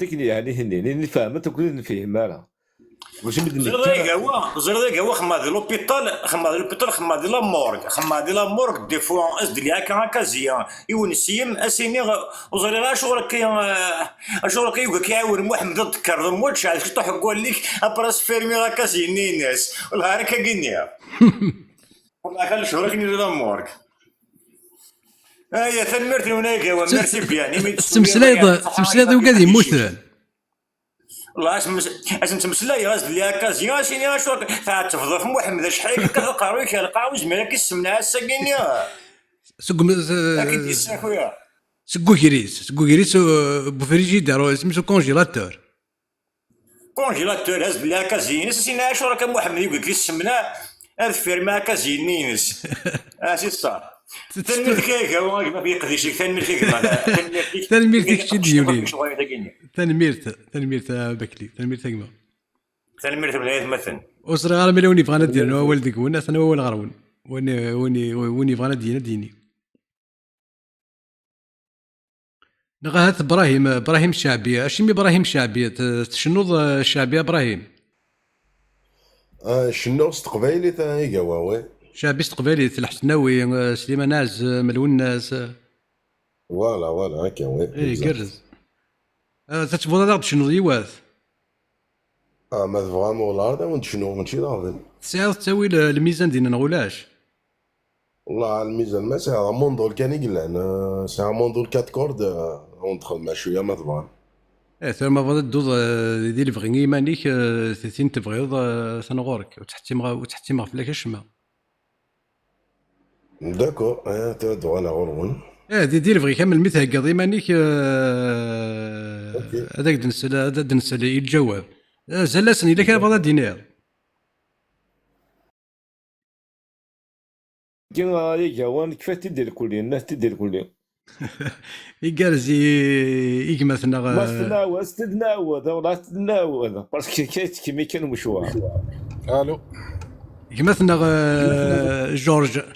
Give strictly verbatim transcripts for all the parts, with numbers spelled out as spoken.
Tekni yeɛni, nini nfehmet akked ur nfihim ara. Mačči mi d-nekka. Ẓriɣ d agawa, ẓriɣ d agawa, xemmeɣ di l'hôpital, xemmeɣ di l'hôpital, xemmeɣ di la morgue, xemmeɣ di la morgue, des fois, as-d-lliɣ akka, akaziya, i wen-siyem, as-iniɣ, ur ẓriɣ ara acuɣer akka, eh, acuɣer akka yugi ad k-iɛiwen Muḥemmed ad d-tekkreḍ, mwačč, ɛad k-iṭuḥ deg wallen-ik, après as-fermiɣ akaziya-nni ines. Wellah ara k-ag-iniɣ. Wellah, xal lecɣal akken i la morgue. Aya, tanemmirt-nwen ay agawa, merci bien. Imi d-tesmeslayeḍ, tesmeslayeḍ i ugad yemmuten. Wallah, as-, as-nettmeslay, as-d-lliɣ akazi, as-iniɣ acu tɛettbeḍ ɣef Muḥemmed, acḥal yekkat aqerruy-ik ar lqaɛa, ur yezmir ad k-issemneɛ ass-agi-nni. Seg um-, s-, Ad k-id-yessaku, ya. Seg ugris, seg ugris, uh, bu frigidaire, isem-is ucongélateur. Congélateur, as-d-lliɣ akazi-ines, as-iniɣ acu akka Muḥemmed yugi ad k-issemneɛ, ad fermeɣ akazi-nni-ines. Ah, c'est ça. Tanemmirt-ik ay agawa, a gma, ɣef yeqdic-ik, tanemmirt-ik a gma, tanemmirt-ik. Tanemmirt i kečč i d-yulin. Tanemmirt, tanemmirt a Bakli, tanemmirt a gma. Tanemmirt a bnayetmaten. Ur ẓriɣ ara ma yella win yebɣan ad d-yernu awal deg-wen, atan wawal ɣer-wen. Win, win, win yebɣan ad d-yini, ad d-yini. Neɣ ahat Brahim, Brahim Ceɛbi. Acimi Brahim Ceɛbi? T-, tcennuḍ, eh, Ceɛbi a Brahim? Ah, cennuɣ s teqbaylit, ah, iga wawi. Ceɛbi s teqbaylit, Lḥesnawi, eh, Sliman Ɛazem, Lwennas, eh. Voilà, voilà, akka, oui, eh, exact. Igerrez. Eh, ta tebɣuḍ ad aɣ-d-tecnuḍ yiwet? Ah, ma tebɣam, wallah, ad awen-d-cnuɣ, mačči d aɣbel. Tesɛiḍ ttawil, eh, lmizan dinna neɣ ulac? Wallah, lmizan ma sɛiɣ, amundul kan i yellan, eh, sɛiɣ amundul quatre cordes, eh, ad awen-d-xedmeɣ cwiya ma tebɣam. Eh, tura ma tebɣiḍ ad dduḍ, eh, di lebɣi i yiman-ik, eh, tin tebɣiḍ, eh, atan ɣur-k, ur ttḥettimeɣ, ur ttḥettimeɣ fell-ak acemma. D'accord, eh, tura ad uɣaleɣ ɣur-wen. Eh, di, di lebɣi-k, am melmi theggaḍ iman-ik, eh, ok, ad ak-d-nsel, ad d-nsel i lǧawab. Eh, azal-asen, yella kra tebɣiḍ ad d-tiniḍ? Gi, ah, igawan, kfat-id irkulli, nnat-id irkulli. Igerrez i, i gma-tneɣ, ma eh, s-tnawed, s-tnawed, wala s-tnawed, parce que kay tkimi kan mecwar. Allô. Gma-tneɣ, eh, Georges.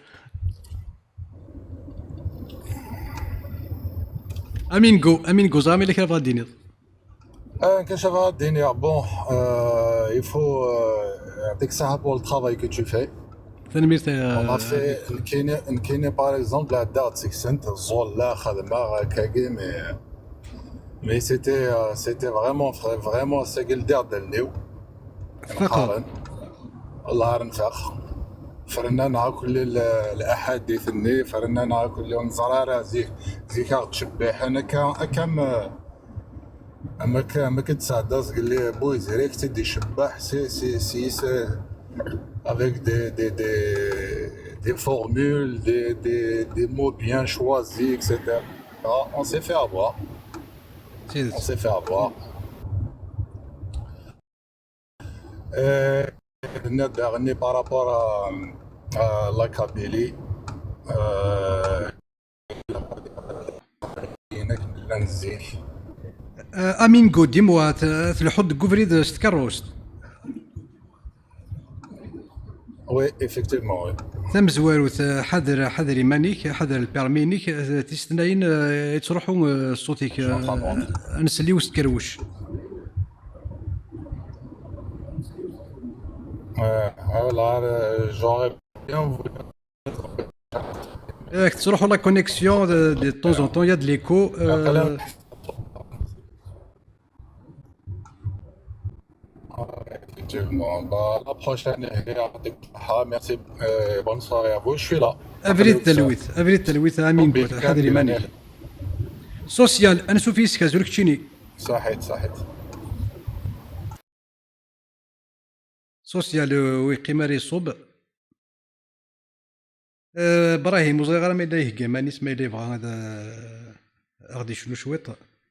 Amingo, Amingo, ẓer ma yella kra bɣa d-tiniḍ. Ah, كاش غادي نيا. Bon, euh, il faut, euh, يعطيك الصحة pour le travail que tu fais. Tanemmirt, euh, on a fait, nekkini, nekkini, par exemple, la date, c'est que c'est un zol, la خدمة, كاكي, mais, mais c'était, euh, c'était vraiment, vra-, vraiment, c'est que le dernier. Tfaqeḍ. الله رنفخ. فرنا نعاكل ال-، الأحاديث الني، فرنا نعاكل اليوم زرارة زيك، زيك أغتشبيح. أنا كا-، أكم، أما ك-، أما كنت سعداز قال لي: "بوي زريك تدي شباح، سي، سي، سي، سي، avec des, des, des, des formules, des, des, des mots bien choisis, et cetera" On s'est fait avoir. On s'est fait avoir. Euh, نبدا غني par rapport à, à la Kabylie. Euh, هناك نزيك. آه، أمينغو، ديموا، ت-، تلحد قفريد ستكروست. Oui, effectivement, oui. Tamezwarut, eh, ḥader, ḥader iman-ik, ḥader lpermi-inek, eh, tis tnayen, eh, yettruḥu, eh, ṣṣut-ik, eh, ad nsel i uskerwec. Eh, alors, eh, j'aurais bien voulu. Eh, tettruḥu la connexion de, de temps en temps, il y a de l'écho, eh. Effectivement. Bah, la prochaine, يعطيك الصحة. Merci. Euh, bonne soirée à vous. Je suis là. Abrid talwit, abrid talwit, amin, ḥader iman-ik. Social, ansuf yis-k, azul keččini. صحيت، صحيت. Social, euh, ur yeqqim ara iṣub. Eh, Brahim, ur ẓriɣ ara ma yella ihegga iman-is, ma yella yebɣa ad, eh, aɣ-d-icnu cwiṭ,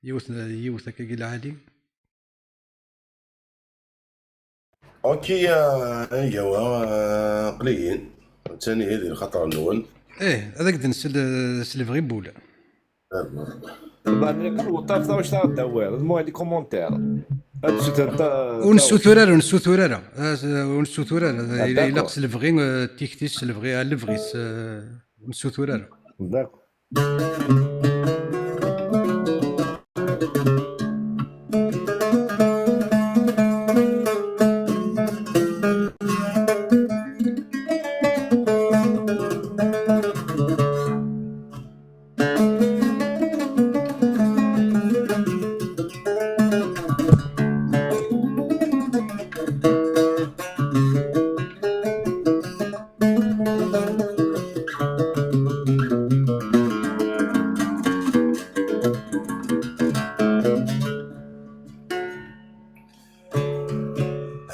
yiwet, yiwet akka i lɛali. Ok, eh, iga wa, eh, aql-iyi. Attan ihi di lxaṭer-nwen. Eh, ad ak-d-nsel, eh, s lebɣi n wul. Mbeɛd kan weṭṭaf taɣect ara d-tawiḍ, d muɣ les commentaires. Ad d-sutren ta-, ur nessutur ara, ur nessutur ara. Ah, s-, ur nessutur ara. Ah, ilaq d'accord. S lebɣi, eh, tikti s lebɣi, ah, lebɣi-s, eh, ur nessutur ara. D'accord.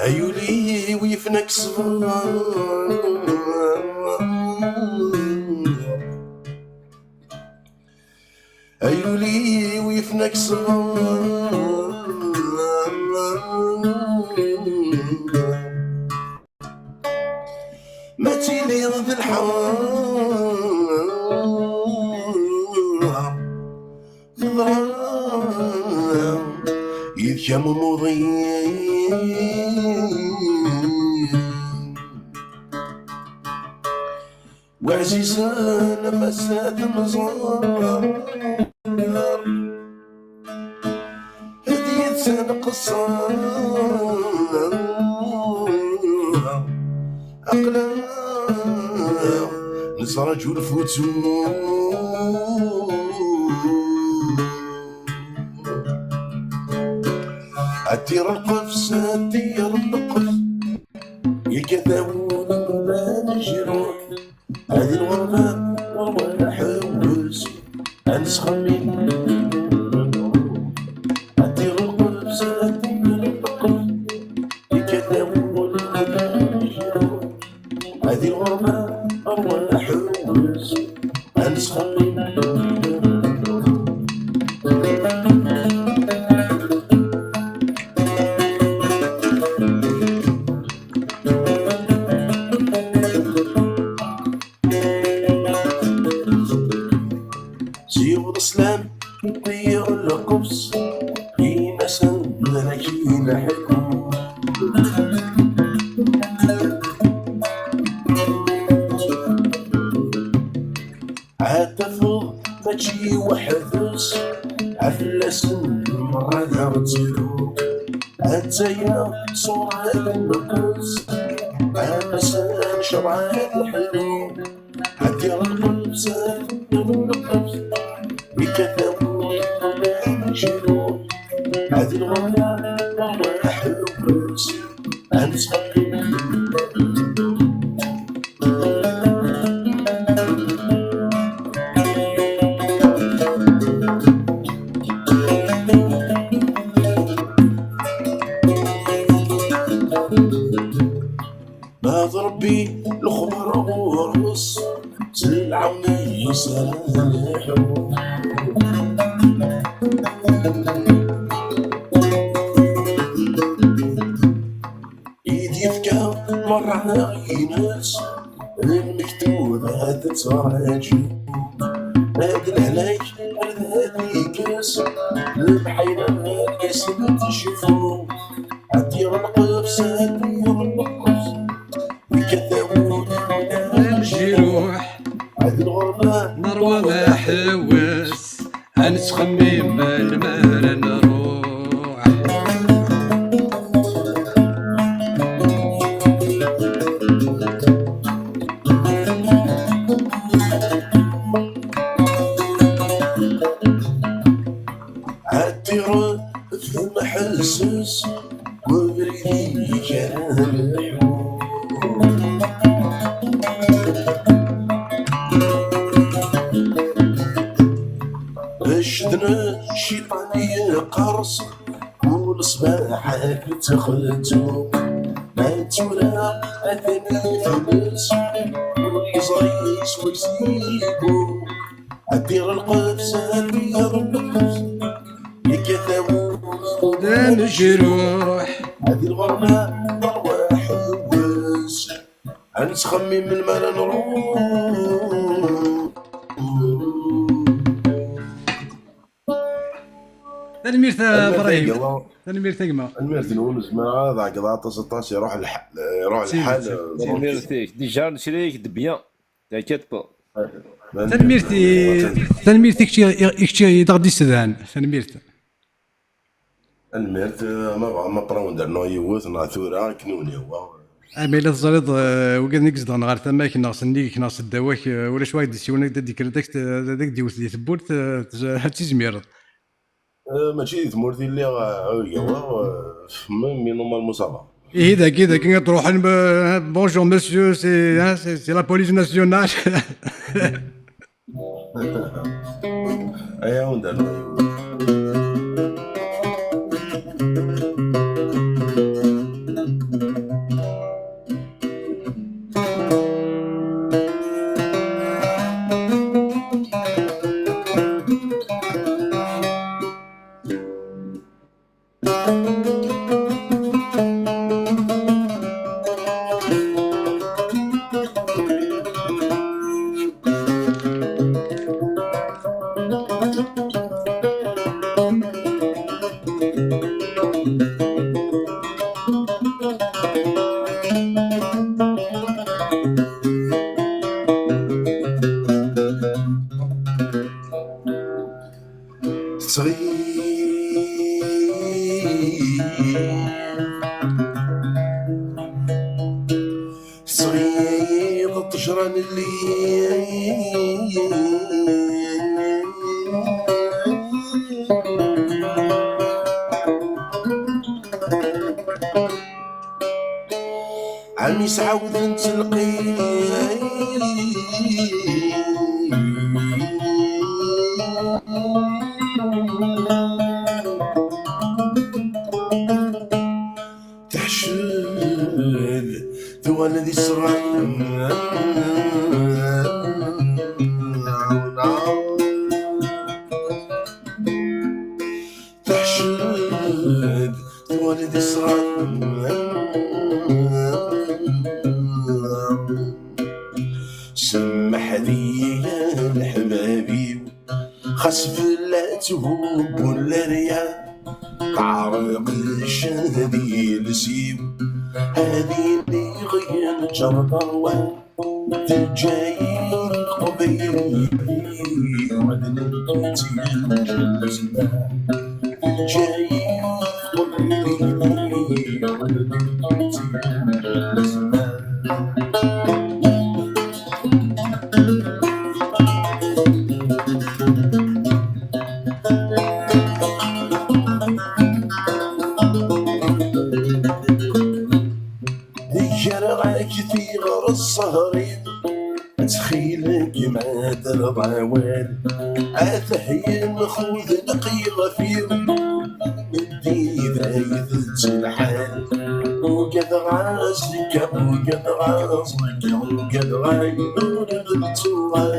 Ay ul-iw yefna-k ṣṣber. Ay ul-iw yefna-k ṣṣber. Ma tiliḍ d lḥeṛ teḍra yid-k am umuḍin. Weɛzizen am ass ad nẓer, ad yid-s ad nqeṣṣer. Aql-aɣ nettṛaǧu lfutur. Ad d-yerr lqefs, ad d-yerr lqefs. Yekkat awul ma nejruḥ, hadi lɣerba ɣer ḥewwes, ad nettxemmim. Ad d-yerr lqefs, ad d-yerr lqefs. Yekkat awul ma nejruḥ, hadi lɣerba ɣer ḥewwes, ad nettxemmim. Ziɣ d sslam, ziɣ lqefs, in-asen d akin ḥekku. Ad tafeḍ mačči weḥd-s, fell-asen merra d aɣ-ttru. Attaya ṣṣura d nnqes, am ass-a ncebɛen ḥlu. Ad d-yerr lqefs, ad d-yerr lqefs, yekkat awul ma nejruḥ. Hadi lɣerba ɣer ḥewwes, ad nettxemmim. Ma d Ṛebbi lexbar ɣur-s, s lɛewna-is ara nleḥḥu. I d-yefka merra ines, lmektub ad tt-rǧu. Ad lehlak ad yekkes, lḥayra ad as-tecfu. Ad d-yerr lqefs, ad d-yerr lqefs. Yekkat awul ma nejruḥ, hadi lɣerba nerwa ḥewwes, ad nettxemmim melmi ara nruḥ. Ad d-yerr temḥesses, webrid-ik ara nleḥḥu. Ccedna cciṭan yeqqers, kul ṣṣbeḥ ad k-ttxeltu. Ma d tura atan itmes, ur yeẓri s wayes i yeggul. Ad d-yerr lqefs, ad d-yerr lqefs, yekkat awul d amejruḥ. Hadi lɣerba terwa ḥewwes, ad nettxemmim melmi ara nruḥ. Tanemmirt a Ibrahim. Tanemmirt a gma. Tanemmirt-nwen, ur zmireɣ ara ad ɛeggḍeɣ aṭas, aṭas, iruḥ lḥal, iruḥ lḥal. Tanemmirt-ik. Déjà, necra-yak-d bien. T'inquiète pas. Tanemmirt i, tanemmirt i kečči, i kečči i d aɣ-d-issedhan. Tanemmirt. Tanemmirt, ma bɣa ma prawen d-rnuɣ yiwet neɣ tura, akken i wen-yehwa. Ah, ma yella teẓriḍ, eh, wigad i izedɣen ɣer tama-k neɣ sennig-k neɣ seddaw-ak, eh, ulac wa d-isiwlen ad d-yekker ad ak-d-iwet di tewwurt, eh, tez-, ad tizmireḍ. Eh, mačči di tmurt i lliɣ, eh, ur yehwa, eh, mais, mais normalement ça va. Ihi dagi, dagi ad ruḥen, eh, bonjour monsieur, c'est, hein, c'est, c'est la police nationale. Aya undar. Tesɣiḍ ṭṭejra n lli. Ɛemmi-s ɛawdent lqil. Teḥcel, tuɣal d Isṛayil. Teḥcel, tuɣal d Isṛayil. Semmeḥ-iyi a leḥbab-iw, xas fell-as tbubbun lerya, teɛreq ccah di iles-iw, ad iniɣ yenǧer ṛṛwa. Teǧǧa-yi teqbaylit, ad nekk i tt-yenǧen zzman. Teǧǧa-yi teqbaylit, ad nekk i tt-yenǧen zzman. Ḍeggreɣ-ak tiɣri ṣṣehri, ttxil-k ma terreḍ awal. Atah yenxud lqi ɣef-i, meddi d ay tettelḥal. Ugadeɣ azekka, ugadeɣ aẓekka, ugadeɣ ayen ur d-nettuɣal.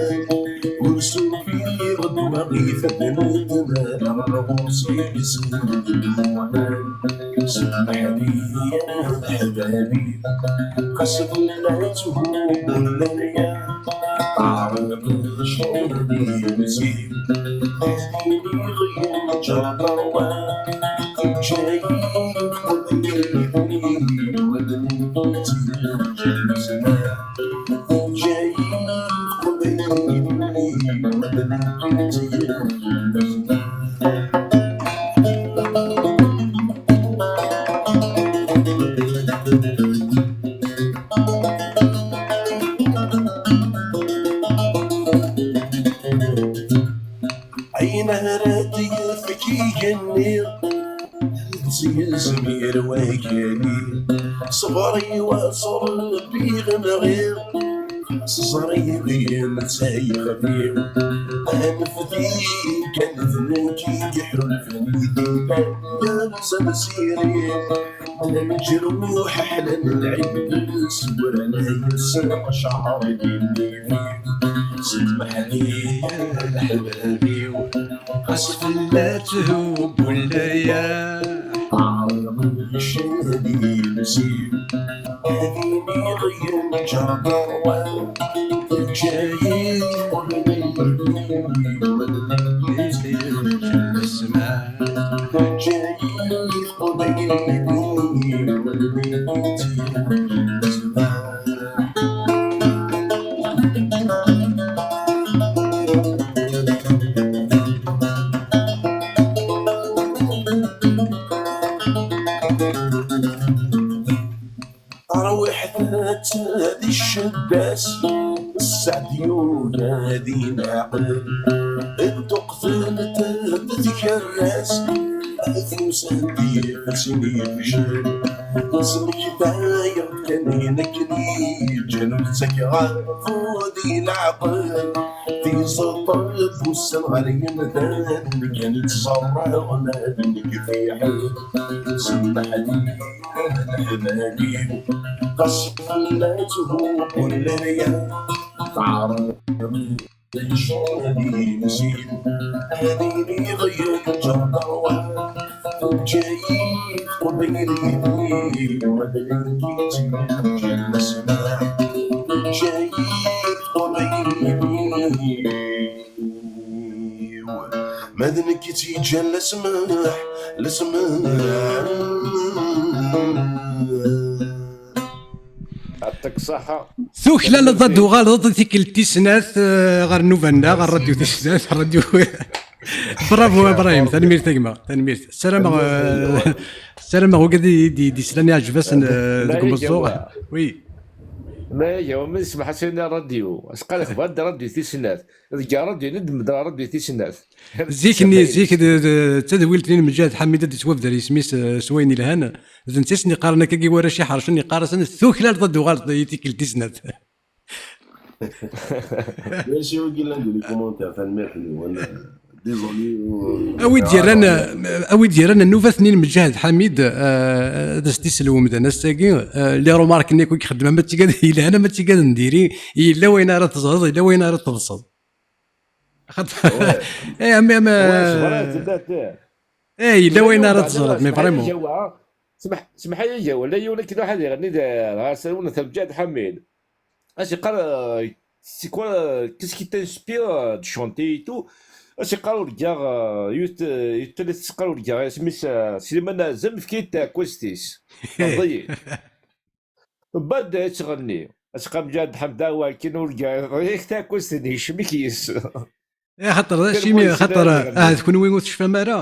Ur sufiɣ ddwa i tednet, neɣ ɣur-s i yesned lmuḥal. Semmeḥ-iyi a leḥbab-iw, xas fell-as tbubbun lerya, teɛreq ccah di iles-iw, ad iniɣ yenǧer ṛṛwa. Teǧǧa-yi teqbaylit, ad nekk i tt-yenǧen zzman. Teǧǧa-yi teqbaylit, ad nekk i tt-yenǧen zzman. Ayen ara d-yefk igenni, ad tt-yezmir wakali. Ṣṣber-iw ad tt-rebbiɣ nɣiɣ, s ẓẓriɣ-im d tayexbiɣ. Anfet-iyi kan d nekk i iḥulfen i tikkal, yal s amsir-iw. Leǧruḥ ḥlan lɛibd, sewren yes-sen ccɛer d imi. Semmeḥ-iyi a leḥbab-iw, xas fell-as tbubbun lerya, teɛreq ccah di iles-iw, ad iniɣ yenǧer ṛṛwa. Teǧǧa-yi teqbaylit, ad nekk i tt-yenǧen zzman. Teǧǧa-yi teqbaylit, ad nekk i tt-yenǧen zzman. Tarwiḥt atta di ccedda-s, sseɛd yura di leɛqel. Ṭṭuqtent-d tkerras, tusa-d ifassen yefcel. Smektayeɣ-d kan ayen akken i yeǧǧan ur ttakeɣ afud i leɛqel. Tiẓeṭṭen n wussan ɣer yimdanen kan i ttẓerriɣ ma d nekk fiḥel. Semmeḥ-iyi a leḥbab-iw, ɣas fell-as tbubbun lerya, teɛreq ccah di iles-iw, ad iniɣ yenǧer ṛṛwa. Ǧǧa-yi teqbaylit-iw, ma d nekk i tt-yeǧǧan lesmeḥ. Ǧǧa-yi teqbaylit-iw, ma d nekk i tt-yeǧǧan lesmeḥ, lesmeḥ. Yeɛṭik ṣṣeḥḥa. Tuklaleḍ ad d-tuɣaleḍ tikkelt tis snat, eh, ɣer nnuba-nneɣ, ɣer radyu tis snat, radyu. Bravo, a Ibrahim, tanemmirt a gma, tanemmirt. Ssarameɣ, eh, ssarameɣ wigad i d-, d-islan iɛǧeb-asen, eh, deg umeẓẓuɣ. Oui. Ma yagi, ma yesmeḥ-as i radyu. As-qqar iqbal-d radyu tis snat. Deg radyu, i d-medreɣ radyu tis snat. Zik-nni, zik, d, d, d tadwilt-nni n Mǧahed Ḥamid ad d-yettwabder yisem-is, eh, s wayen ilhan. D netta i sen-iqqaren akkagi i warrac iḥercen, iqqar-asen, tuklaleḍ ad d-tuɣaleḍ i tikkelt tis snat. D acu i yellan di les commentaires, tanemmirt-nwen. Désolé, euh, a wi d-yerran, a wi d-yerran nnubat-nni n Mǧahed Ḥamid, eh, ad as-t-isel umdan ass-agi, eh, les remarques-nni akk i ixeddem, ama d tigad yelhan, ama d tigad n diri, yella wayen ara teẓreḍ, yella wayen ara teḍseḍ. Xaṭer, eh, am, am, eh, eh, yella wayen ara teẓreḍ, mais vraiment. Smeḥ, smeḥ-iyi, wala yiwen akken waḥed iɣenni d, dɣa s-, win d Mǧahed Ḥamid. As-iqqar, euh, c'est quoi, euh, qu'est-ce qui t'inspire, euh, de chanter et tout? As-iqqar urgaɣ, euh, yiwet, euh, yiwet tella teqqar urgaɣ, isem-is, euh, Sliman Ɛazem, efk-iyi-d taɛekkazt-is. Terḍa-yi. Mbeɛd ad tɣenni. As-iqqar Mǧahed Ḥamid, a wakken urgaɣ, yak taɛekkazt-nni, yecmek yes. Eh, axaṭer d acimi, axaṭer, ahat kunwi ur tecfam ara,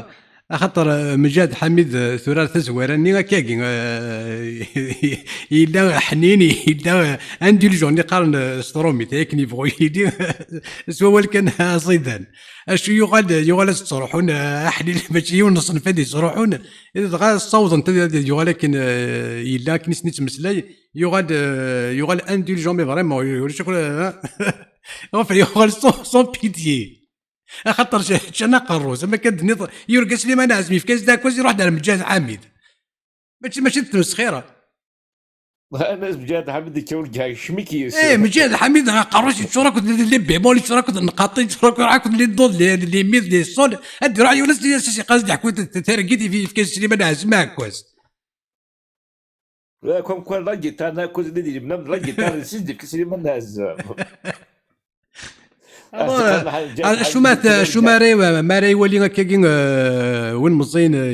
axaṭer, eh, Mǧahed Ḥamid, eh, tura ar tazwara-nni akkagi, eh, yella ḥnin, yella, eh, indulgent i qqaren, eh, s trumit, akken yebɣu yili, s wawal kan aẓidan. Acu yuɣal, yuɣal ad ttruḥun, eh, aḥlil, mačči yiwen n ṣṣenf ad yettruḥun, dɣa ssawḍent ad, ad yuɣal akken, eh, yella, akken i sen-ittmeslay, yuɣal, eh, yuɣal indulgent, mais vraiment, ulac akk, eh, enfin, yuɣal sans, sans pitié. Axaṭer č-, ččan aqerru-s, am akka d-tenniḍ, yurga Sliman Ɛazem, yefka-as-d aɛekkaz, iruḥ-d ar Mǧahed Ḥamid. Mačči, mačči d tmesxira. Anas Mǧahed Ḥamid ikka urgaɣ, yecmek yes. Eh, Mǧahed Ḥamid, aqerru-s yeččur akked les bémols, yeččur akked nqaṭi, yeččur akked, akked les do, les, les mi, les sol. Ad d-iruḥ yiwen ass, ass, ass iqqaz d-iḥku t-, t-, targit, yef-, yefka-as Sliman Ɛazem aɛekkaz. Comme quoi, la guitare, la cause de l'hymne, la guitare, c'est difficile, man, Ɛazem. Alors, acu ma, acu ma ara, ma ara iwali akkagi, eh, win meẓẓiyen, eh,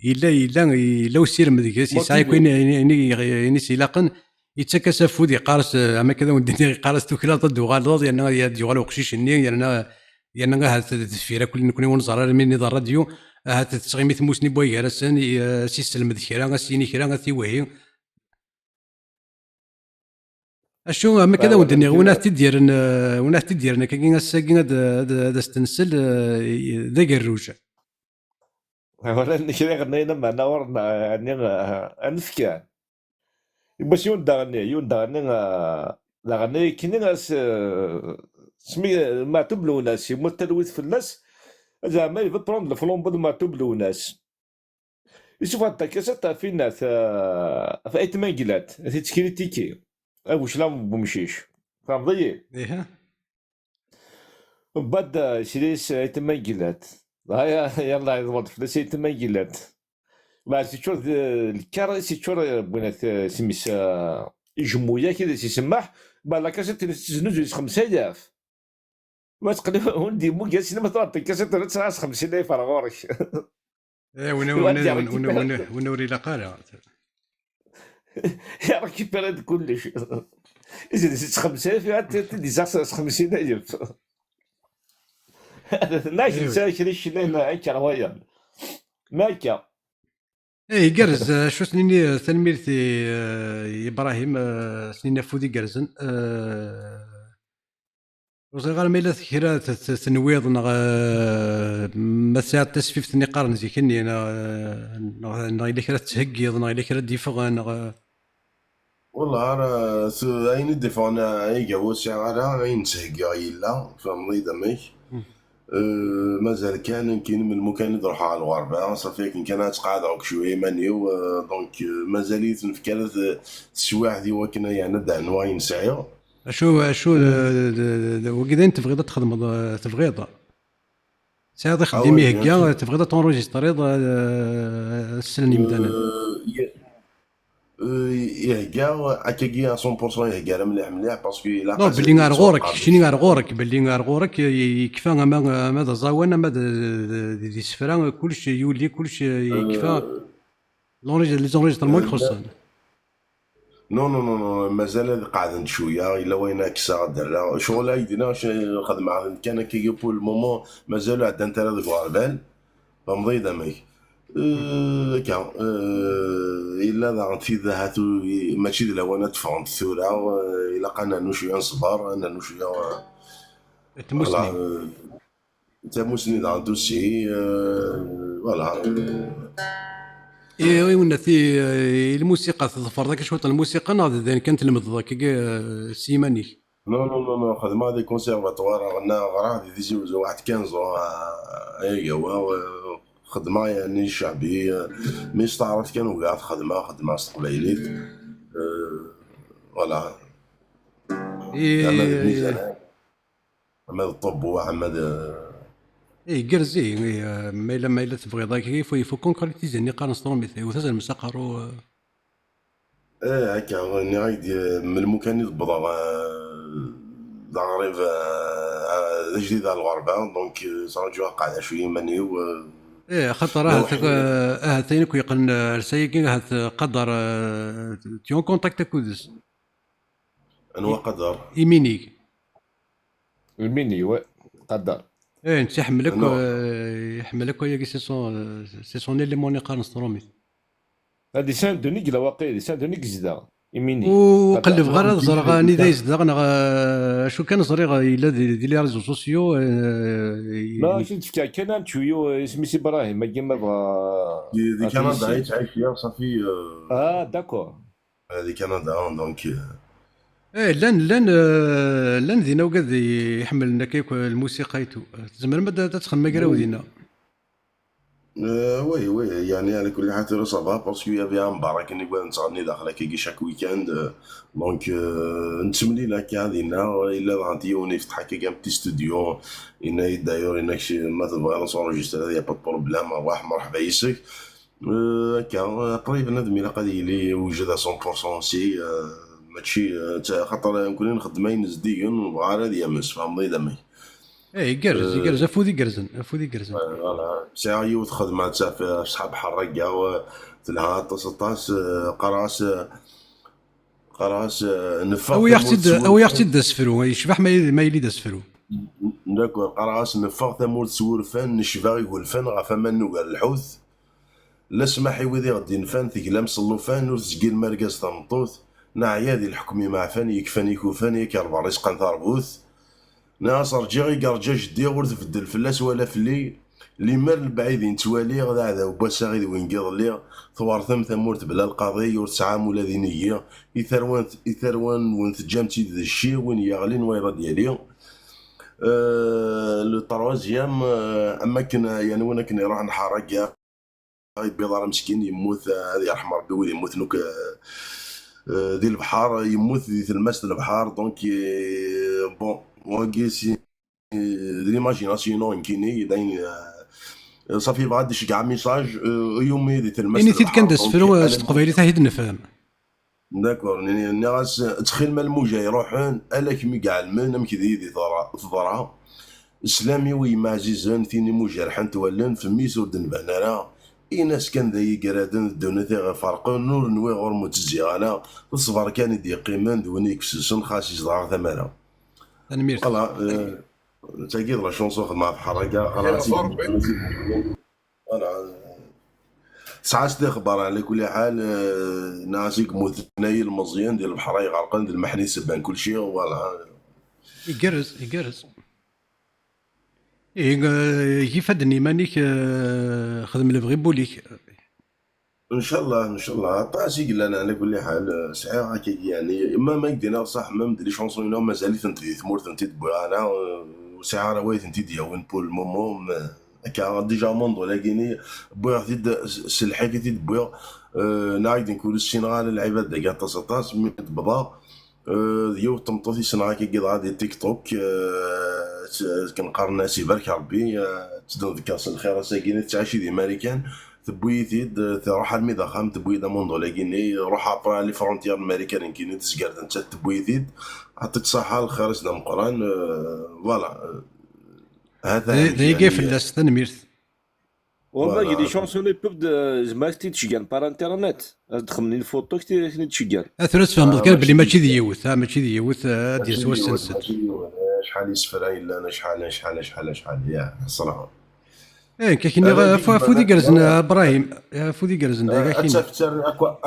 yella, yella, yella usirem deg-s, yesɛa akk ayen, ayen, ayen, ayen i s-ilaqen, yettak-as afud, yeqqar-as, eh, am akka d awen-d-nniɣ, yeqqar-as tuklaleḍ ad d-tuɣaleḍ, yerna ad d-yuɣal uqcic-nni, yerna, yerna ahat deffir akk nekni ur neẓri ara mi nniḍ ṛṛadyu, ahat tettɣimi tmusni n way gar-asen, i, eh, as-isselmed kra, as-yini kra, a tiwihi. Acu, am akka d awen-d-nniɣ, win ad t-id-yerren, eh, win ad t-id-yerren akkagi ass-agi ad, ad, ad as-tensel, eh, d agerruj. Wala nnek d iɣennayen ameɛna ɣur-neɣ, ɛni, eh, anefkan. Yiwwas yiwen daɣenni, yiwen daɣenni, eh, daɣenni kini as, eh, smi, eh, Meɛtub Lewnas, yemmut talwit fell-as, zeɛma il veut prendre le flambeau de Meɛtub Lewnas. Yessufeɣ-d takasat ɣef inat, eh, ɣef Ayt Manglat, ad t-ittkritikiy. Abuclam n umcic. Tfehmeḍ-iyi? Iha. Mbeɛd, eh, isla-yas Ayt Manglat. Dɣa ya-, yalla, iḍwer-d fell-as Ayt Manglat. Mbeɛd, s-iččur d, eh, lkar, s-iččur, eh, wwin-at, eh, isem-is, eh, ijemmu-yak, ad as-isemmeḥ. Mbeɛd, lakasat-nni tetteznuzu s xemsa alaf. Ma teqqel ur d-yemmug ass-nni ma tuɣeḍ-d lkasit ula d tesɛa xemsin alaf ar ɣur-k. Eh, win, win, win, win, win ur ilaq ara. Iṛekipir-d kullec. Izid s xemsin alaf, ad t-id-iseɣ s xemsin alaf. Nna-k nesɛa kra icnayen akka wayeḍ. Ma akka. Eh, igerrez, eh, acu s-nini, eh, tanemmirt i, eh, i Ibrahim, eh, s-nini afud igerrzen. Eh, ur ẓriɣ ara ma yella kra t-, t-, tenwiḍ neɣ, eh, ma tesɛiḍ tasfift-nni qqaren zik-nni, neɣ, eh, neɣ, neɣ yella kra tettheggiḍ, neɣ yella kra d-yeffɣen, neɣ, eh, Wallah, ara s-, ayen i d-iffɣen, eh, iga ur sɛiɣ ara, ayen ttheggiɣ yella, tfehmeḍ-iyi-d amek. Hmm. Eh, mazal kan, nekkini melmi kan i d-ruḥeɣ ɣer lɣerba, ṣafi akken kan ad ttqeɛdeɣ akk cwiya iman-iw, eh, donc, eh, mazal-iyi tnefka ara t-, teswiɛt i wakken ad, yeɛni, ad d-rnuɣ ayen sɛiɣ. Acu, acu, eh, d, d, d, wagi d ayen tebɣiḍ ad txedmeḍ, eh, tebɣiḍ? Tesɛiḍ ixeddim ihegga, tebɣiḍ ad tenregistriḍ, eh, ad slen yimdanen? Euh, ihegga, akkagi à cent pour cent ihegga ara mliḥ mliḥ, parce que ilaq... Non, belli ar ɣur-k, keččini ar ɣur-k, belli ar ɣur-k, eh, yekfa ama, ama d aẓawan, ama d, d, d isefra, kullec yuli, kullec, eh, yekfa. Les enregistrements i ixuṣṣen. Non, non, non, non, mazal ad qeɛdent cwiya, yella wayen ad kkseɣ ad d-rreɣ. Ccɣel ay d-nniɣ, xedmeɣ-ten kan akkagi pour le moment, mazal ur ɛeddant ara deg uɣerbal. Tfehmeḍ-iyi-d amek? Euh, akka, euh, yella daɣen tid ahat mačči d lawan ad teffɣent tura, euh, ilaq ad nernu cwiya n ṣṣber, ad nernu cwiya, euh, voilà, euh, tamusni daɣen tusi, euh, voilà. I, i wennat, i, i lmusiqa, tḍefreḍ akka cwiṭ n lmusiqa neɣ d ayen kan tlemdeḍ akka, eh, s yiman-ik? Non, non, non, non, xedmeɣ di conservatoire, ɣenna, ɣriɣ di Tizi Wezzu waḥed quinze ans, eh, ay gawa, eh, xedmeɣ yani cceɛbi, eh, mi s taɛrabt kan ugaɣ xedmeɣ, xedmeɣ s teqbaylit, eh, voilà. Ama d lmizan, ama d ṭṭubbu, ama d... Eh, igerrez, eh, eh, ma yella, ma yella tebɣiḍ akka, il faut, il faut concrétiser, nni qqaren s trumit, iwet azal msaqaru, eh. Eh, akka, nniɣ-ak-d, eh, melmi kan i d-wwḍeɣ, eh, d aɣrib, eh, eh, d ajdid ar lɣerba, donc, eh, ttṛaǧuɣ ad qeɛdeɣ cwiya iman-iw, eh. Eh, axaṭer ahat, eh, ahat ayen akk yeqqnen, eh, ar sayagi, ahat, eh, Qader, eh, tu es en contact akked-s. Anwa Qader? Iminig. Iminig, ouais, Qader. Eh, netta iḥemmel akk, eh, iḥemmel akk ayagi, c'est son, eh, c'est son élément i qqaren s trumit. Ah, di Saint-Denis i yella waqil, di Saint-Denis i yezdeɣ, Iminig. Ur qellbeɣ ara ad ẓreɣ anida yezdeɣ, neɣ, eh, acu kan ẓriɣ, eh, yella di, di les réseaux sociaux, eh, ma ak-d-fkeɣ kan un tuyau, eh, isem-is Ibrahim, agi ma bɣa... Di, di Canada i yettɛic, ya, ṣafi, eh. Ah, d'accord. Eh, di Canada, donc, eh. Eh, llan, llan, eh, llan dinna wigad iḥemmlen akka akk lmusiqa et tout. Tzemrem ad, ad txedmem agraw dinna. Eh, oui, oui, yani, ala kulli ḥal, tura ça va, parce que y avait un bar akken i nettɣenni daxel akkagi chaque week-end, eh, donc, eh, nettemlil akka dinna, yella daɣen yiwen yefteḥ akkagi un petit studio, yenna-yi-d d'ailleurs, yenna-k ma tebɣiḍ ad tenregistriḍ, y a pas de problème, rwaḥ, mreḥba yis-k. Euh, akka, euh, après, bnadem ilaq ad yili yewjed à cent pour cent aussi, euh, mačči, euh, ta-, xaṭer, euh, nekkni nxeddem ayen zeddigen, ur nebɣa ara ad yames, tfehmeḍ-iyi-d amek? Eh, igerrez, euh, igerrez, afud igerrzen, afud igerrzen. Euh, voilà. Sɛiɣ yiwet xedmeɣ-tt ɣef, ɣef ṣṣeḥ Bḥerragga, euh, telha aṭas, aṭas, euh, qqareɣ-as, euh, qqareɣ-as, euh, neffeɣ... Awi-yaɣ-tt-id, awi-yaɣ-tt-id d asefru, yecbeḥ ma yili, ma yili d asefru. D'accord, qqareɣ-as neffeɣ tamurt s wurfan, necba igelfan ɣef aman nugar lḥut. La ssmaḥ i wid i ɣ-d-infan, teglam s llufan, ur tezgilem argaz tameṭṭut. Neɛya di leḥkem imeɛfan, yekfan ikufan, yak ar berra isqan tarbut. Nniɣ-as rǧiɣ i yerǧa jeddi, ur tbeddel fell-as wala fell-i. Limer lebɛid i nettwali, d aɛdaw n wass-a i d win n yiḍelli. Twertem tamurt bla lqaḍi, ur tesɛam ula d inigi. I tarwa-, i tarwa-nwen teǧǧam-tt-id d cci, win yeɣlin wayeḍ ad d-yali. Euh, le troisième, euh, am akken, euh, yani win akken iruḥen ḥerragga, yebbiḍ ara meskin, yemmut, euh, ad yerḥem Rebbi wid yemmuten akk, euh, euh, di lebḥer, yemmut di tlemmast n lebḥer, donc, euh, bon, wagi si, euh, de l'imagination, nekkini, d ayen, euh, ṣafi yebɣa ad d-iceggeɛ message, euh, i umi di tlemmast n lebḥer. Ini-t-id kan d asefru, euh, s teqbaylit ad t-id-nefhem. D'accord, nni-, nniɣ-as, ttxil ma lmuja iruḥen, ala kemm i iɛelmen amek d yid-i teḍra, teḍra. Sslam-iw i yemma ɛzizen, tin imu jerḥent wallen, f mmi-s ur d-nban ara. Ini-as kan d ay igraden, d ddunit i ɣ-iferqen, ur nwiɣ ɣur-m ur ttezziɣ ara. D ṣṣber kan i d-yeqqimen, d win i yefsusen, xas izdeɣ-aɣ tamara. Tanemmirt. Voilà, euh, tagi d la chanson xedmeɣ ɣef Ḥerragga, ɣer... Voilà. Tesɛa-s lexbar, ɛla kulli ḥal, eh, nniɣ-as i yemmuten ay ilmeẓyen di lebḥer ay ɣerqen, d lmeḥni sebban kulci, voilà. Igerrez, igerrez. Ihi, eh, eg ifadden iman-ik, eh, xdem lebɣi n wul-ik. Ncallah, ncallah. Aṭas i yellan, ɛla kulli ḥal, eh, sɛiɣ akkagi, yani, ma, ma ak-d-iniɣ ṣaḥ, même d les chansons-inu mazal-itent di tmurt, ur tent-id-wwiɣ ara, eh, ur sɛiɣ ara wa i tent-id-yawin pour le moment, mais akka, déjà, amendul-agi-ni, wwiɣ-t-id s, s lḥif i t-id-wwiɣ, eh, nniɣ-ak-d nekk ur ssineɣ ara lɛibad dagi aṭas, aṭas, mi d-wwḍeɣ, eh, d yiwet n tmeṭṭut i ssneɣ akkagi dɣa di TikTok, eh, s, akken qqaren-as ibarek Rebbi, eh, Ttedduɣ deg-s lxir ass-agi, tettɛici di Marikan, tewwi-yi-t-id, eh, truḥ armi d axxam, tewwi-yi-d amundul-agi-nni, ruḥ après les frontières n Marikan nekkini, tezger-d nettat, tewwi-yi-t-id, ɛṭi-tt ṣaḥa, lxir-is d ameqqran, eh, voilà, eh, ha-t-a d amek, dagi yani, fell-as, tanemmirt. Wama voilà. Gli chansons pub de zma k-id-ceggɛen par internet. Ad d-xemmen lfuṭu k-id-ceggɛen. Ah, tura tfehmeḍ kan belli mačči d yiwet, ah, mačči d yiwet, ah, ad d-yas wass-nsen. Mačči d yiwet, acḥal isefra yellan, acḥal, acḥal, acḥal, acḥal, ya, ṣṣraḥa. Eh, nekk ak-nniɣ, afud igerrzen, a Brahim, afud igerrzen, dagi ad ak-nniɣ. Ad taf ttar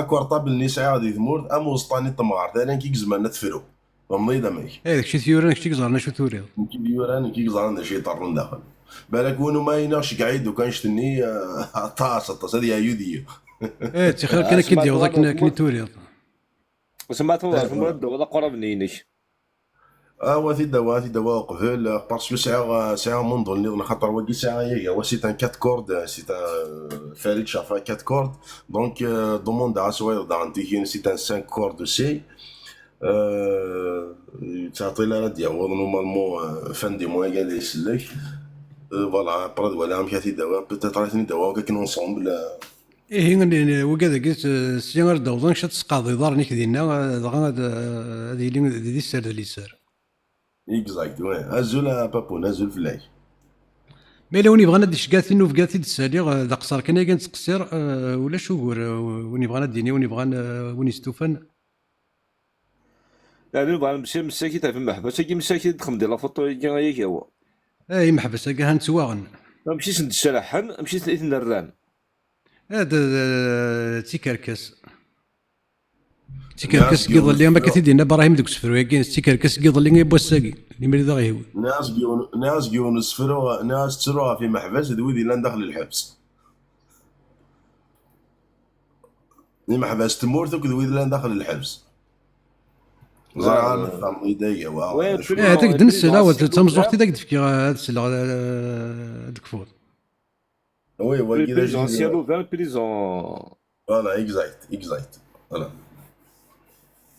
akwarṭabel-nni sɛiɣ di tmurt, am uẓeṭṭa-nni n temɣart, ala nekk i izemren ad t-fruɣ. Tfehmeḍ-iyi-d amek? Eh, d kečč i t-yuran, d kečč i yeẓran acu turiḍ. Nekk i t-yuran, nekk i yeẓran d acu yeḍerrun daxel. Balak win umi yenna ceggɛeɣ-d ukan cetnni, eh, aṭas, aṭas, ad yeɛyu deg-i. Eh, ttixir kan akken i d-yaweḍ akken, akken i turiḍ. Asma tewweḍ, asma tewweḍ aqrab-nni-inek. Awa t-id-awa, t-id-awa uqbel, parce que sɛiɣ, sɛiɣ amundul nniḍen, axaṭer wagi sɛiɣ ayagi, awa c'est un quatre cordes, c'est un, euh, Farid Chafa quatre cordes, donc, euh, demande à Aswayeḍ daɣen tikin, c'est un cinq cordes aussi. Euh, yettɛeṭṭil ara d-yaweḍ normalement, euh, fin du mois-agi ad isellek. Euh, voilà, après ad waliɣ amek ad t-id-awiɣ, peut-être ad ten-id-awiɣ akken ensemble, euh. Ihi, n-, n-, wigad-agi, s-, sya ar d-awḍen, kečč ad tesqaɛdeḍ iḍarren-ik dinna, eh, dɣa ad, eh, ad yili di, di sser d liser. Exact, ouais. Azul a Papoun, azul fell-ak. Ma yella win yebɣan ad d-iceggeɛ tinubga i d-ssaliɣ, eh, d aqeṣṣer kan ay nettqeṣṣir, eh, ulac ugur, eh, win yebɣan ad d-yini, win yebɣan, eh, win yestufan. Yeɛni bɣan msakit ɣef imeḥbas-agi, msakit d-xemdi la photo-agi ay agawa. Eh, imeḥbas-agi han ttwaɣen. Amek i sen-d-serrḥen, amek i ten-rran? Eh, d, d, d tikerkas. D tikerkas n yiḍelli, am akka t-id-yenna Brahim deg usefru-agi, d tikerkas n yiḍelli i wass-agi, limri d aɣ-ihwi. Nniɣ-as deg yiwen, nniɣ-as deg yiwen usefru, nniɣ-as ttruɣ ɣef imeḥbas d wid yellan daxel n lḥebs. Imeḥbas n tmurt akked wid llan daxel n lḥebs. Ẓriɣ ah, ad nefhem ideg, wa, ouais, acu. Eh, ad ak-d-nsel, awal, d tameẓẓuɣt i d ak-d-fkiɣ, ad sleɣ, eh, ad d-kfuḍ. Oui, wagi d prison, ciel ouvert, prison. Voilà, exact, exact. Voilà.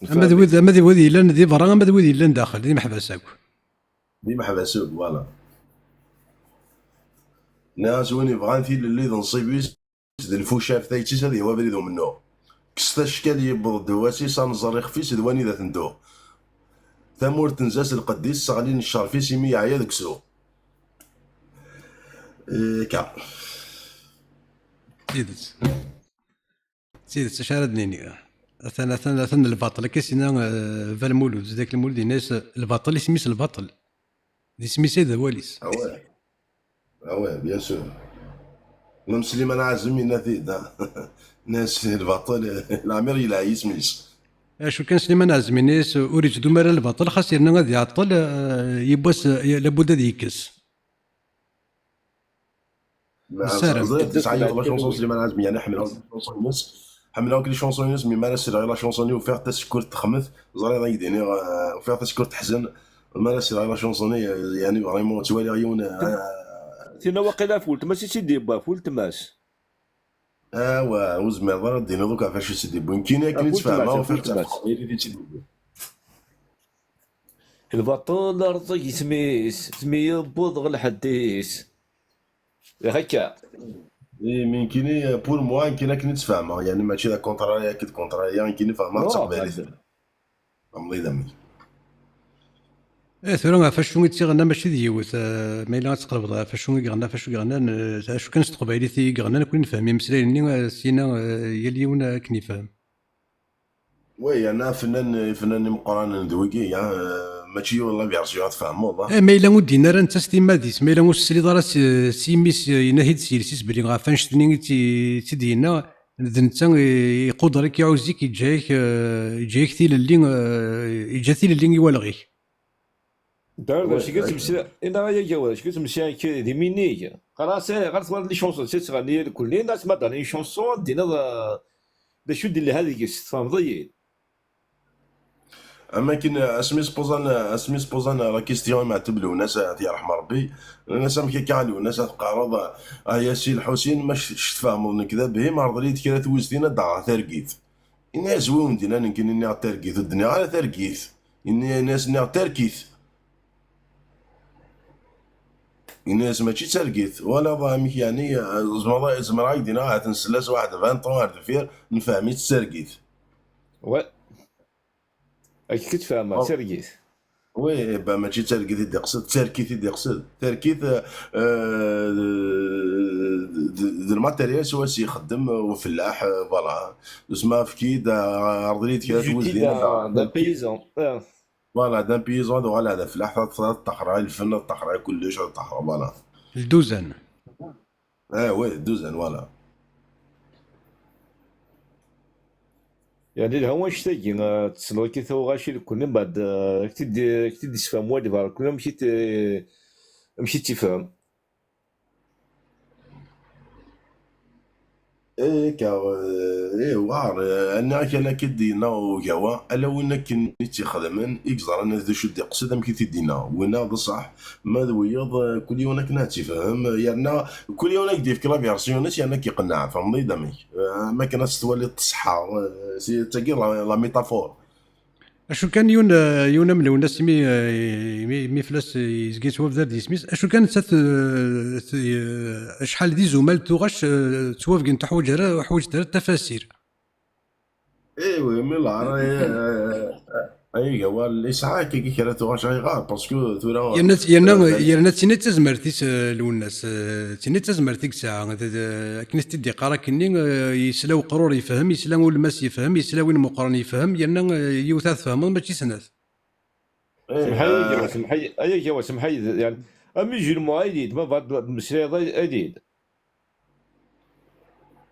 Ama d wid, ama d wid yellan di berra, ama d wid yellan daxel, d imeḥbas akk. D imeḥbas akk, voilà. Nniɣ-as win yebɣan tilelli d nnṣib-is, d lfucaf tayet-is ad yehwa abrid umennuɣ. Kkes tacekkal yewweḍ-d wass-is, ad nẓer ixef-is d wanida tenduɣ. Tamurt tenza s lqedd-is, sseɣlin ccerf-is imi yeɛya deg usuɣ. Ika. D tidet. D tidet, acu ara d-nini? Atan, atan, atan lbaṭel. Akka i s-yenna, eh, Baba Lmulud, Zedek Lmulud, yenna-yas, lbaṭel, isem-is lbaṭel. D isem-is ay d awal-is. Ah ouais. Ah ouais, bien sûr. Même Slimane Azem yenna-t-id, ah. Yenna-yas lbaṭel, leɛmer yelha yisem-is. Acu kan Slimane Azem yenna-yas ur yettdum ara lbaṭel, xas yerna ad iɛeṭṭel, eh, yiwwas, eh, labud ad yekkes. Nessaram. Ẓriɣ tesɛa yiwet la chanson Slimane Azem, yeɛni ḥemmleɣ les chansons-ines. Ḥemmleɣ akk les chansons-ines, mais mi ara sliɣ i la chanson-nni ufiɣ tasekkurt texmet. Ẓriɣ ad ak-d-iniɣ, eh, ufiɣ tasekkurt teḥzen. Mi ara sliɣ i la chanson-nni, eh, yeɛni vraiment ttwaliɣ yiwen, eh, tinna waqila ɣef weltma-s i tt-id-yewwi, ɣef weltma-s. Awa, ur zmireḍ ara ad d-tiniḍ akk ɣef acu i tt-id-yewwi. Nekkini akken i tt-fehmeɣ, ufiɣ-tt ɣef teqbaylit i tt-id-yewwi. Lbaṭel rẓeg isem-is, mi yewweḍ ɣer lḥedd-is. Akka. Eh, mais nekkini, pour moi, nekkini akken i tt-fehmeɣ, yeɛni mačči d akontrari akked kontrari, nekkini fehmeɣ d taqbaylit. Amḍi d amek. Eh, tura ɣef acu i tt-iɣenna mačči d yiwet, eh, ma yella ad tqelbeḍ ɣef acu i iɣenna, ɣef acu i iɣenna, eh, acu kan s teqbaylit i iɣenna, nekkni nefhem imeslayen-nni, eh, syin, eh, yal yiwen akken ifhem. Oui, yerna afennan, ifennanen imeqqranen d wigi, ya, eh, mačči yiwen la version ad tfehmeḍ, ah. Eh, ma yella ur d-yenni ara netta s timmad-is, ma yella ur s-tesliḍ ara s, s yimi-s, eh, yenna-t-id s yiles-is belli ɣef annect-nni i tt-, i tt-id-yenna, d netta i, iquder-ik, iɛuzz-ik, yeǧǧa-yak, eh, yeǧǧa-yak tilelli, eh, yeǧǧa tilelli i walɣ-ik. Dara d acu i temsila, ina ay agawa, acu i temsila d iminig. Qqar-as, eh, ɣer twalaḍ les chansons, c'est ça, ni irkelli, nas ma d-, les chansons, d-tiniḍ, eh, d acu d-yelha deg-s, tfehmeḍ-iyi? Am akken asmi s-poẓan, asmi s-poẓan la question i Meɛtub Lwennas, ad t-yerḥem Rebbi, nnan-as amek akka a Lwennas ad teqqareḍ, ah, ya Si Lḥusin, ma c-, c-, tfehmeḍ nekk d abhim, rḍel-iyi-d kra twiztin ad d-aɣeɣ targit. Ini-as wi wen-d-yennan nekkini nniɣ targit, ur d-nniɣ ara targit. Ini-as nniɣ tarkit. Ini-as mačči d targit, wala amek, yeɛni, zemreɣ, zemreɣ ad k-d-iniɣ ahat nsell-as waḥed vingt ans ar deffir, nefhem-itt d targit. Ouais. Akken i tt-fehmeɣ, d targit. Oui, eh ben, mačči d targit i d-iqsed, d tarkit i d-iqsed. Tarkit, euh, d, d, d lmatéryal s wass ixeddem ufellaḥ, euh, voilà. Usma efk-iyi-d, euh, rḍel-iyi-d kra n twezlin. D'un paysan. Voilà, d'un paysan, ad uɣaleɣ d afellaḥ, ad ṭṭaxreɣ i lfen, ad ṭṭaxreɣ i kullec, ad ṭṭaxreɣ, voilà. Lduzan. Ah ouais, lduzan, voilà. Yeɛni lha wannect-agi, eh, tessneḍ akka tawɣac i lekni, mbeɛd, eh, ak-t-id-, ak-t-id-isfehmem wali berra, amek i t-, amek i tt-ifhem? Eh, car, eh, eh, war, eh, anna kan akka d-yenna ugawa, ala win akken i tt-ixedmen, i yeẓran d acu d-iqsed, amek i t-id-yenna. Winna d ṣṣeḥ, ma d wiyeḍ, eh, kul yiwen akken ad tt-ifhem, eh, yerna kul yiwen ad k-d-yefk la version-is, yerna ad k-iqenneɛ, tfehmeḍ-iyi-d amek? Eh, am akken ad s-twaliḍ tṣeḥḥa, eh, si, d tagi la, la métaphore. Acu kan yiwen, eh, yiwen am Lwennas imi, eh, imi, imi fell-as, eh, yezga yettwabdar d yisem-is, acu kan nettat, eh, t-, eh, acḥal d izumal tuɣac, eh, ttwabgent, ur ḥwaǧ ara, ur ḥwaǧent ara tafasil. Eh oui, mi lɛar, eh, eh, ay gawal, yesɛa akka kra tuɣac ayɣer, parce que tura Yerna, yerna, yerna d tin i d tazmert-is, eh, Lwennas, eh, d tin i d tazmert i yesɛa, d, d, akken i s-t-id-iqqar akkenni, eh, yesla uqrur yefhem, yesla ulmas yefhem, yesla win meqqren yefhem, yerna, eh, yiwet ad tfehmeḍ mačči snat. Semḥ-iyi, semḥ-iyi, ay agawa, semḥ-iyi, yeɛni, am ijulmu ay d-, ma bɣiḍ ad d-tmeslayeḍ ay, ay d-,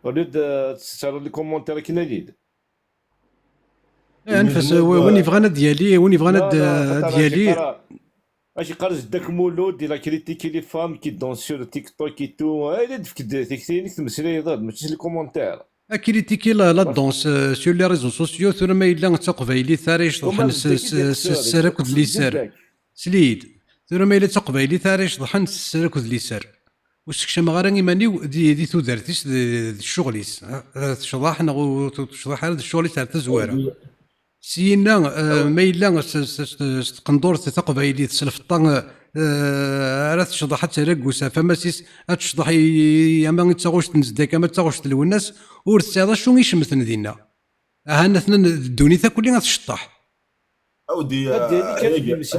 au lieu de, eh, tettarraḍ les commentaires akken ay d. Eh, anef-as, wi-, win yebɣan ad d-yali, win yebɣan ad, ad d-yali. Acu yeqqar Zeddak Mulud, il a critiqué les femmes qui dansent sur TikTok et tout. Ay, la d-fk-d tikti-inek, tmeslayeḍ-d, mačči s les commentaires. A critiquer la, la danse, euh, sur les réseaux sociaux, tura ma yella d taqbaylit ara yecḍeḥen s, s, s sser akked liser. Sli-yi-d. Tura ma yella d taqbaylit ara yecḍeḥen s sser akked liser. Ur ssekcameɣ ara iman-iw di, di tudert-is, d, d ccɣel-is. Ha? Tecḍeḥ neɣ ur, ur tecḍeḥ ara, d ccɣel-is ar tazwara. Syinna, eh, ma yella s, s, s, s tqendurt taqbaylit, s lfeṭṭa, eh, ara tecḍeḥ, ad terr aggus ɣef ammas-is, ad tecḍeḥ i, i, ama d taɣect n Zeddak, ama d taɣect n Lwennas, ur tesɛiḍ acu icemten dinna. Ahan atnan d ddunit akk-nni ad tceṭṭeḥ. Awdi,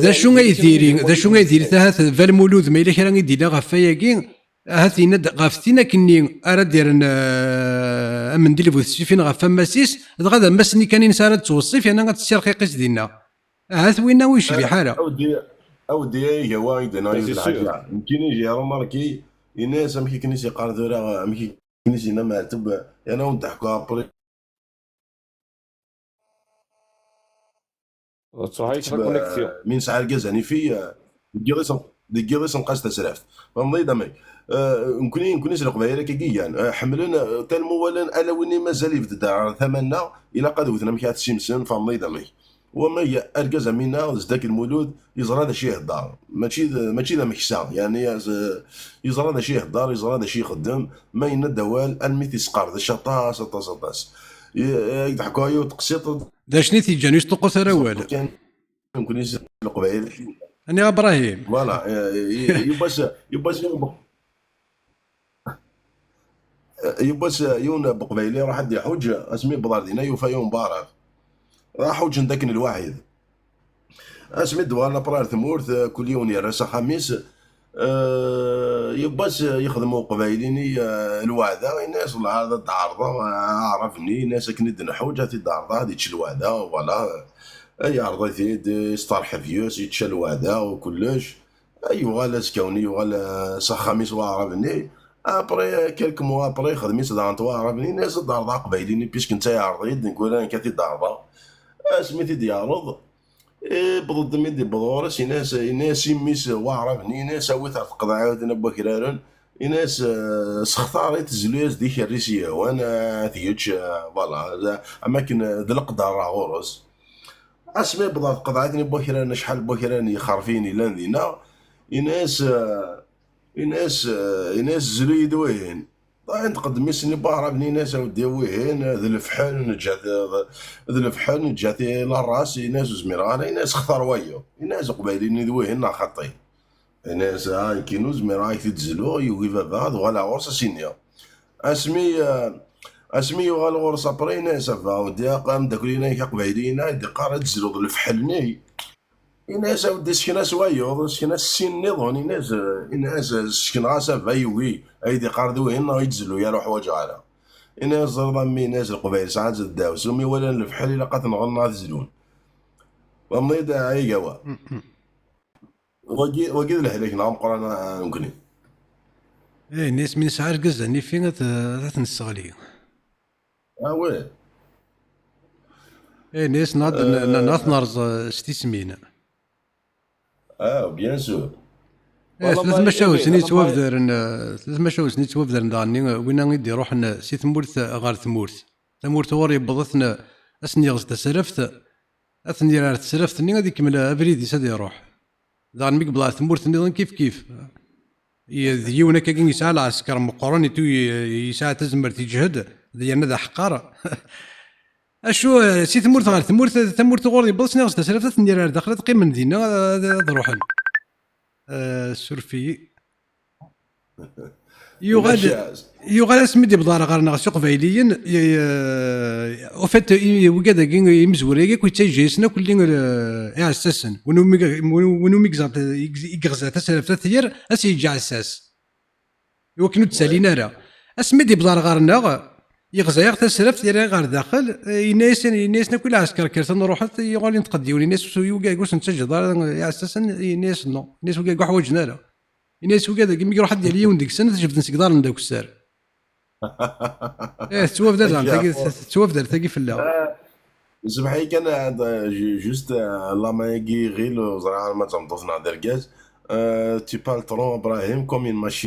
D acu ay diri, d acu ay diri, ahat Valmulud, ma yella kra i d-yella ɣef wayagi, ahat yenna-d ɣef tin akkenni ara d-irren, eh, amendil bu tesfifin ɣef ammas-is, dɣa d ammas-nni kan ines ara d-tweṣṣif, yerna ad tessirqiq-is dinna. Ahat winna ur yecbiḥ ara. Awdi, awdi, ay gawa i d-yenna yiwet lḥaǧa. Nekkini j'ai remarqué, yenna-yas amek akken i s-yeqqar tura, amek akken i s-yenna Meɛtub, yerna ur d-ḥkuɣ après. Ur truḥ-ak la connexion. Mi nesɛa argaz anifi, eh, deg yiḍ-is, deg yiḍ-is nqas tasraft. Tfehmeḍ-iyi-d amek? Eh, nekkni, nekkni s Leqbayel akka i gan. Eh, ḥemmlen, eh, talmu walan, ala win i mazal yebded ar tama-nneɣ, ilaq ad wten amek ad t-simsen, tfehmeḍ-iyi-d amek? Wamag, argaz am winna, Zeddak Lmulud, yeẓra d acu ihedder. Mačči d, mačči d ameksa, yeɛni, eh, yeẓra d acu ihedder, yeẓra d acu ixeddem, ma yenna-d awal, almi t-isqerdec aṭas, aṭas, aṭas. I, i d-ḥkuɣ yiwet teqsiṭ, D acu i t-yeǧǧan ur yesṭuqqut ara awal? Nekkni s Leqbayel. Aniɣ Ibrahim? Voilà, eh, yiwwas, yiwwas yiwen bu-, yiwwas yiwen Beqbayli iruḥ ad d-iḥuǧ, asmi yewweḍ ar dinna yufa yiwen Baɛrab. Raḥ ḥuǧen-d akken lwaḥid. Asmi d-wwḍen après ar tmurt, eh, kul yiwen yerra s axxam-is, eh, yiwwas yexdem uqbayli-nni, eh, lweɛda, yenna-yas: "Wellah ad d-ɛerḍeɣ, eh, aɛrab-nni, yenna-yas akken i d-nḥuǧ, ad t-id-ɛerḍeɣ, ad yečč lweɛda, voilà." Ay yeɛreḍ-it-id, yesteṛḥeb yes, yečča lweɛda u kullec. Ay yuɣal azekka-nni, yuɣal, eh, s axxam-is waɛrab-nni. Après, quelques mois après, yexdem-itt daɣen waɛrab-nni, yenna-yas: "Ad d-ɛerḍeɣ aqbayli-nni, puisque netta yeɛreḍ-iyi-d, nekk ula nekk ad t-id-ɛerḍeɣ." Asmi t-id-yeɛreḍ, iwweḍ-d, mi d-iwweḍ ɣur-s, yenna-yas, yenna-yas i mmi-s waɛrab-nni, yenna-yas: "Awi-t ar tqeḍɛit n wakraren." Yenna-yas, eh, sextar-it, zlu-yas-d ikerri s yehwan, eh, ad t-yečč, eh, voilà, am akken, eh, d leqder ɣur-s. Asmi yewweḍ ɣer tqeḍɛit-nni n wakraren, acḥal n wakraren yexerfiyen yellan dinna, yenna-yas, eh, yenna-yas, eh, yenna-yas: "Zlu-yi-d wihin." Ṭaɛin tqeddem-is-nni n waɛrab-nni, yenna-yas: "A weddi, wihin d lefḥel, neǧǧa-t, d lefḥel, neǧǧa-t i la race." Yenna-yas: "Ur zmireɣ ara." Yenna-yas: "Xtar wayeḍ." Yenna-yas: "Uqbayli-nni d wihin neɣ xaṭi?" Ini-as, ah, nekkini ur zmireɣ ad ak-t-id-zluɣ, yugi baba, ad uɣaleɣ ɣur-s ad s-iniɣ. Asmi, eh, asmi yuɣal ɣur-s après, ini-as, a baba, udi, ameddakel-inu-k aqbayli-inu, i d-iqqar ad d-zluḍ lefḥel-nni. Ini-as, a weddi, sken-as wayeḍ, sken-as sin nniḍen, ini-as, eh, ini-as, eh, sekneɣ-as a baba, yugi, ay d-iqqar d wihin, neɣ i d-zlu, ara ḥwaǧeɣ ara. Ini-as, ẓriḍ a mmi, ini-as, leqbayel sɛan-tt ddaɛwessu, mi walan lefḥel, ilaq ad t-nɣen neɣ ad t-zlun. Wamneḍ-id, ay gawa. Wagi, wagi d lehlak neɣ ameqqran, ah, nekkni. Eh, ini-as mi nesɛa argaz d anifi, ad, ad t-nesseɣli. Ah ouais. Eh, ini-as neɣ ad, ah, n-, n-, neɣ ad t-nerẓ, eh, s tismin. Ah, bien sûr. Eh, tella tmacahut-nni yettwabdaren, eh, tella tmacahut-nni yettwabdaren daɣen-nni, eh, winna i d-iruḥen, eh, si tmurt, eh, ɣer tmurt. Tamurt ɣur yewweḍ ad ten-, ad sen-yeɣz tasraft, ad ten-yerr ar tesraft-nni, ad ikemmel abrid-is ad iruḥ. Daɣen mi yewweḍ ɣer tmurt nniḍen kif kif. I-, d yiwen akkagi yesɛa lɛesker meqqren, itu y-, yesɛa tazmert, yeǧhed, d yerna d aḥeqqar. Acu, eh, si tmurt ɣer tmurt, tamurt ɣur yewweḍ ad sen-yeɣz tasraft, ad ten-yerr ar daxel, ad qqimen dinna, ad, ad ruḥen. Eh, suref-iyi. Yuɣal, yuɣal asmi d-ibḍa ɣer-neɣ s uqbayliyen, i, i, au fait, i, i wigad-agi, imezwura-agi akk yettaǧǧa-yasen akk lli, eh, iɛessasen. Win umi, win, win umi yegza, yegza tasraft ad t-yerr, ad s-yeǧǧ aɛessas. I wakken ur d-ttalin ara. Asmi d-ibḍa ɣer-neɣ, yeɣza-yaɣ tasraft, yerra ɣer daxel, eh, yenna-yasen, yenna-yasen akk i lɛesker, kkret ad nruḥet, yuɣal inṭeq-d yiwen, yenna-yas, "Ur sen-ttaǧǧaḍ ara iɛessasen?" Yenna-yas, "Non." Yenna-yas, "Wigad ur ḥwaǧen ara." Ini-as, "Wigad-agi, mi iruḥ ad d-yali yiwen deg-sen, ad t-jebden seg iḍarren d akessar." Eh, tettwabder daɣen tagi, tettwabder tagi fell-aɣ. Semḥ-iyi kan, ah, ju-, juste, ah, lama-agi ɣil ur ẓriɣ ara ma d tameṭṭut neɣ d argaz. Euh, tu parles trop, Brahim, comme une machine.